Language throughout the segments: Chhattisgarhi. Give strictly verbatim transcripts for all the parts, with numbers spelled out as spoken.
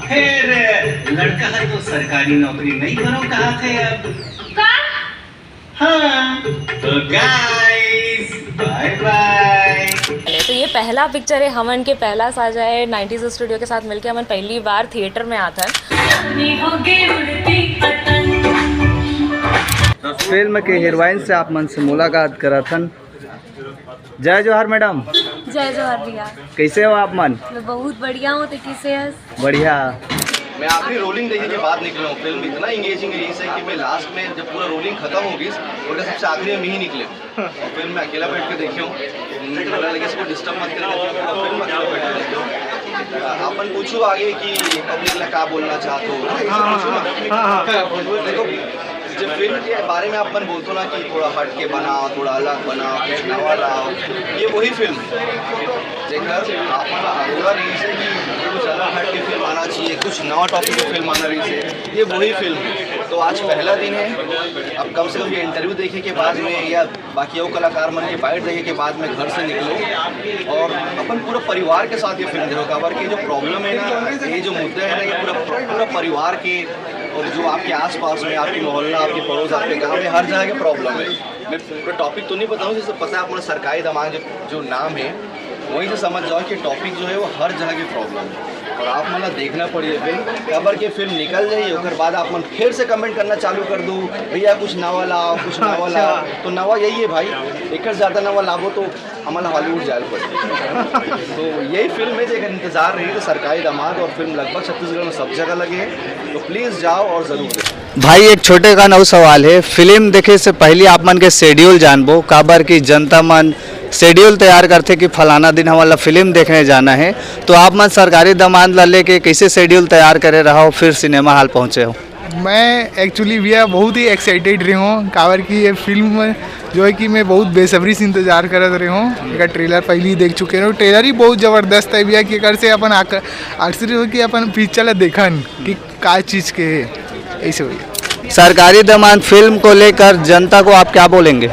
फेर लड़का ह तो सरकारी नौकरी नइ करो कहाथे अब। का? हाँ, तो गाइस, बाय बाय। तो ये पहला पिक्चर है हमन के, पहला साझा है नाइंटीज स्टूडियो के साथ मिलके। हमन पहली बार थिएटर में आथन। फिल्म के हीरोइन से आप मन से मुलाकात करत हन। जय जोहार मैडम। जय जोहार भैया। कैसे हो आप मन? मैं बहुत बढ़िया हूँ, तो कैसे है? बढ़िया। मैं आखिरी रोलिंग देखे के बाद निकला हूँ। फिल्म इतना एंगेजिंग रही है कि मैं लास्ट में जब पूरा रोलिंग खत्म हो गई और सबसे आखिरी में ही निकले हूँ। और फिल्म में अकेला बैठ के देखे हूँ, मुझे लगा कि इसको डिस्टर्ब मत करें, पूरा फिल्म अकेला बैठ के देखे हूँ। अपन पूछू आगे कि पब्लिक ला का बोलना चाहते हो, ऐसा पूछू ना। देखो, जब फिल्म के बारे में अपन बोलते हो ना कि थोड़ा हट के बनाओ, थोड़ा अलग बनाओ, कुछ नवा लाओ, ये वही फिल्म है। जेकर आप पूरा रही से कि कुछ अलग हट के फिल्म आना चाहिए, कुछ नवा टॉपिक पे फिल्म आना रही से, ये वही फिल्म है। तो आज पहला दिन है। अब कम से कम ये इंटरव्यू देखे के बाद में या बाकी और कलाकार मन के बाइट देखे के बाद में घर से निकलो और अपन पूरा परिवार के साथ ये फिल्म देखो। काबर कि जो प्रॉब्लम है ना, ये जो मुद्दा है ना, ये पूरा पूरा परिवार के और जो आपके आसपास में, आपके मोहल्ला, आपके पड़ोस, आपके गांव में, हर जगह के प्रॉब्लम है। मैं पूरा टॉपिक तो नहीं बताऊँ, जैसे पता है अपना सरकारी दमांद जो, जो नाम है, वहीं से समझ जाओ कि टॉपिक जो है वो हर जगह की प्रॉब्लम है। और आप मतलब देखना पड़िए फिल्म, काबर के फिल्म निकल जाइए, ओकर बाद आप मन फिर से कमेंट करना चालू कर दो, भैया कुछ नवा लाओ, कुछ नवा लाओ। तो नवा यही है भाई, एक ज़्यादा नवा लाबो तो हमन हॉलीवुड जाए पड़े। तो यही फिल्म है, जेकर इंतजार रही तो सरकारी दमांद, और फिल्म लगभग छत्तीसगढ़ में सब जगह लगे है, तो प्लीज जाओ और जरूर देखो। भाई, एक छोटे का नौ सवाल है। फिल्म देखे से पहले आप मन के शेड्यूल जानबो, काबर कि जनता मन शेड्यूल तैयार करथे कि फलाना दिन हमन ला फिल्म देखने जाना है। तो आप मन सरकारी दमांद ला लेके कैसे शेड्यूल तैयार करे रहो, फिर सिनेमा हॉल पहुँचे हो? मैं एक्चुअली भैया बहुत ही एक्साइटेड रहे हूँ, काबर कि ये फिल्म जो है कि मैं बहुत बेसब्री से इंतजार करत रहे हूँ। एक ट्रेलर पहले ही देख चुके हैं, ट्रेलर ही बहुत ज़बरदस्त है भैया, कि एकर से अपन आक-, आश्चर्य हो कि अपन पिक्चर ला देखन कि का चीज़ के है, ऐसे भैया। सरकारी दमांद फिल्म को लेकर जनता को आप क्या बोलेंगे?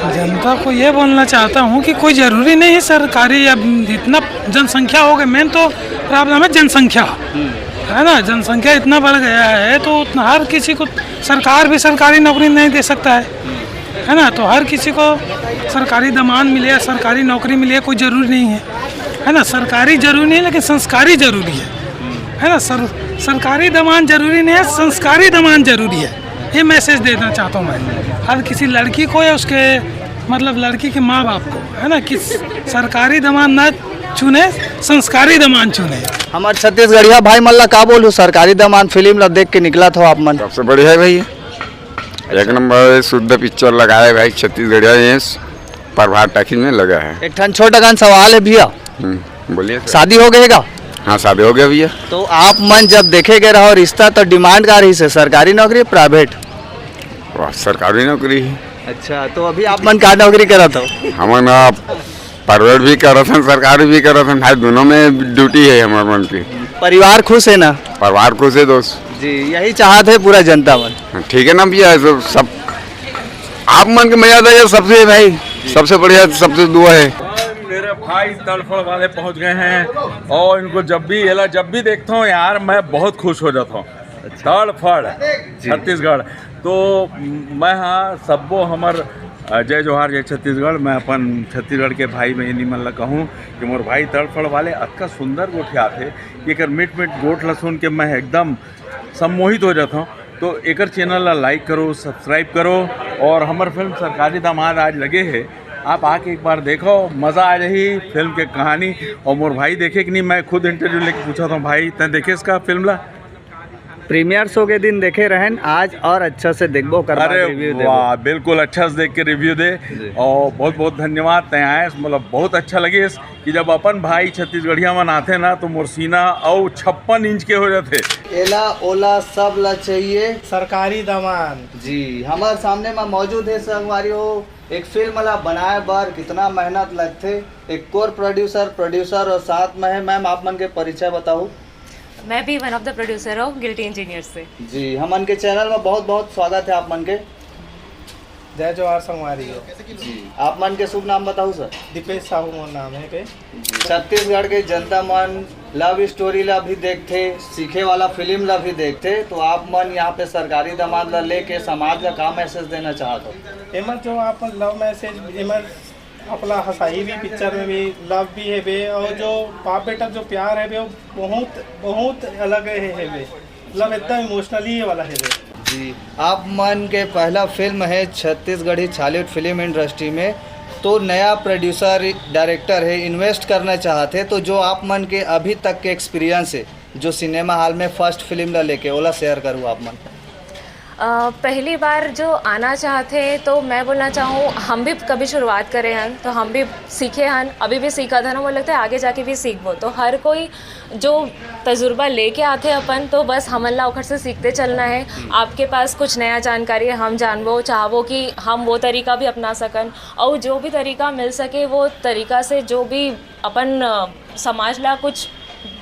जनता को ये बोलना चाहता हूँ कि कोई ज़रूरी नहीं है सरकारी, अब इतना जनसंख्या हो गई, मेन तो प्रॉब्लम है जनसंख्या, है ना। जनसंख्या इतना बढ़ गया है तो उतना, हर किसी को सरकार भी सरकारी नौकरी नहीं दे सकता है, है ना। तो हर किसी को सरकारी दमांद मिले या सरकारी नौकरी मिले, कोई ज़रूरी नहीं है, है ना। सरकारी ज़रूरी नहीं, लेकिन संस्कारी ज़रूरी है, है ना। सर, सरकारी दमांद ज़रूरी नहीं है, संस्कारी दमांद ज़रूरी है। ये मैसेज देना चाहता हूँ मैं हर किसी लड़की को या उसके, मतलब, लड़की के माँ बाप को, है ना, कि सरकारी दमांद ना चुने, संस्कारी दमांद चुने। हमारे छत्तीसगढ़िया भाई मन ला का बोलू, सरकारी दमांद फिल्म ला देख के निकला था आप मन? सबसे बढ़िया है भाई, एक नंबर शुद्ध पिक्चर लगाए भाई छत्तीसगढ़िया, ये प्रभात टाकीज में लगा है। एक ठन छोटा गान सवाल है भैया, हम्म, बोलिए सर। शादी हो गए का? हाँ, शादी हो गया भैया। तो आप मन जब देखे गए रहो रिश्ता, तो डिमांड का रही से, सरकारी नौकरी, प्राइवेट? वाह, सरकारी नौकरी है। अच्छा, तो अभी आप मन का नौकरी करत हो? हमन आप प्राइवेट भी करत हन, सरकारी भी करत हन भाई, दोनों में ड्यूटी है हमारे मन की। परिवार खुश है ना? परिवार खुश है दोस्त। जी, यही चाहत है पूरा जनता मन। ठीक है ना भैया, तो सब आप मन के मजा आ जाए सबसे भाई, सबसे बढ़िया, सबसे दुआ है। मेरे भाई तड़फड़ वाले पहुंच गए हैं और इनको जब भी, एला जब भी देखता हूँ यार, मैं बहुत खुश हो जाता हूँ। तड़फड़ छत्तीसगढ़। तो मैं, हाँ, सब्बो हमर, अ, जय जोहार, जय छत्तीसगढ़। मैं अपन छत्तीसगढ़ के भाई बहिनी मन ला कहूँ कि मोर भाई तड़फड़ वाले अतका सुंदर गोठियाथे कि एकर मीठ मीठ गोठ ला सुन के मैं एकदम सम्मोहित हो जाता हूँ। तो एकर चैनल ला लाइक करो, सब्सक्राइब करो और हमर फिल्म सरकारी दामाद आज लगे है, आप आके एक बार देखो, मजा आ जाही फिल्म के कहानी। और मोर भाई देखे कि नहीं, मैं खुद इंटरव्यू लेके पूछा था, भाई तैं देखे इसका फिल्म ला? प्रीमियर शो के दिन देखे रहन, आज और अच्छा से देखबो, ओकर बाद अरे रिव्यू देबो। वाह, बिल्कुल अच्छा से देख के रिव्यू दे। और बहुत बहुत धन्यवाद, तैं आए, मतलब बहुत अच्छा लगे कि जब अपन भाई छत्तीसगढ़िया मन आथे ना तो मोर सीना अउ छप्पन इंच के हो जाथे। एला ओला सब ला चाहिए। सरकारी दमांद। जी, हमारे सामने में मौजूद है संगवारी हो, एक फिल्म ला बनाए बर कितना मेहनत लगथे। एक कोर प्रोड्यूसर, प्रोड्यूसर और साथ में है मैम, आप मन के परिचय बताओ। मैं भी वन ऑफ द प्रोड्यूसर हूँ गिल्टी इंजीनियर से। जी, हमन के चैनल में बहुत बहुत स्वागत है आप मन के। जय जोहार संगवारी हो। जी, आप मन के शुभ नाम बताओ सर। दीपेश साहू मोर नाम है पे। छत्तीसगढ़ के जनता मन लव स्टोरी ला भी देखथे, सीखे वाला फिल्म ला भी देखथे, तो आप मन यहाँ पे सरकारी दामाद ला लेके समाज ला का मैसेज देना चाहत हो? एमा जो आप लव मैसेज, एमा अपना हंसाई भी, पिक्चर में भी लव भी हेबे, और जो बाप बेटा जो प्यार हेबे, वो बहुत बहुत अलग हेबे, मतलब एकदम इमोशनली वाला हेबे। जी, आप मन के पहला फिल्म है छत्तीसगढ़ी छालीवुड फिल्म इंडस्ट्री में, तो नया प्रोड्यूसर डायरेक्टर है, इन्वेस्ट करना चाहते, तो जो आप मन के अभी तक के एक्सपीरियंस है जो सिनेमा हॉल में फर्स्ट फिल्म ला लेके, ओला शेयर करूँ आप मन। अ, पहली बार जो आना चाहते हैं, तो मैं बोलना चाहूँ, हम भी कभी शुरुआत करे हन, तो हम भी सीखे हन, अभी भी सीखत हन, मुझे लगता है आगे जाके भी सीखबो। तो हर कोई जो तजुर्बा लेके आते अपन, तो बस हमन ला ओखर से सीखते चलना है। आपके पास कुछ नया जानकारी है, हम जानबो चाहबो कि हम वो तरीका भी अपना सकन, और जो भी तरीका मिल सके, वो तरीका से जो भी अपन अ, समाज ला कुछ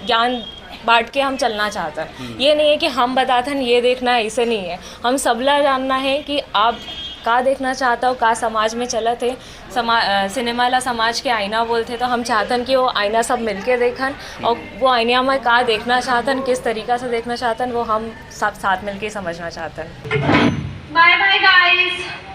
ज्ञान बांट के हम चलना चाहते हैं। ये नहीं है कि हम बताते हैं ये देखना है, ऐसे नहीं है। हम सबला जानना है कि आप का देखना चाहता हो, का समाज में चलत है। समा अ, सिनेमा ला समाज के आईना बोलते, तो हम चाहतन कि वो आईना सब मिलके देखन, और वो आईना में का देखना चाहतन, किस तरीका से देखना चाहतन, वो हम सब साथ मिलके समझना चाहतन। Bye bye guys.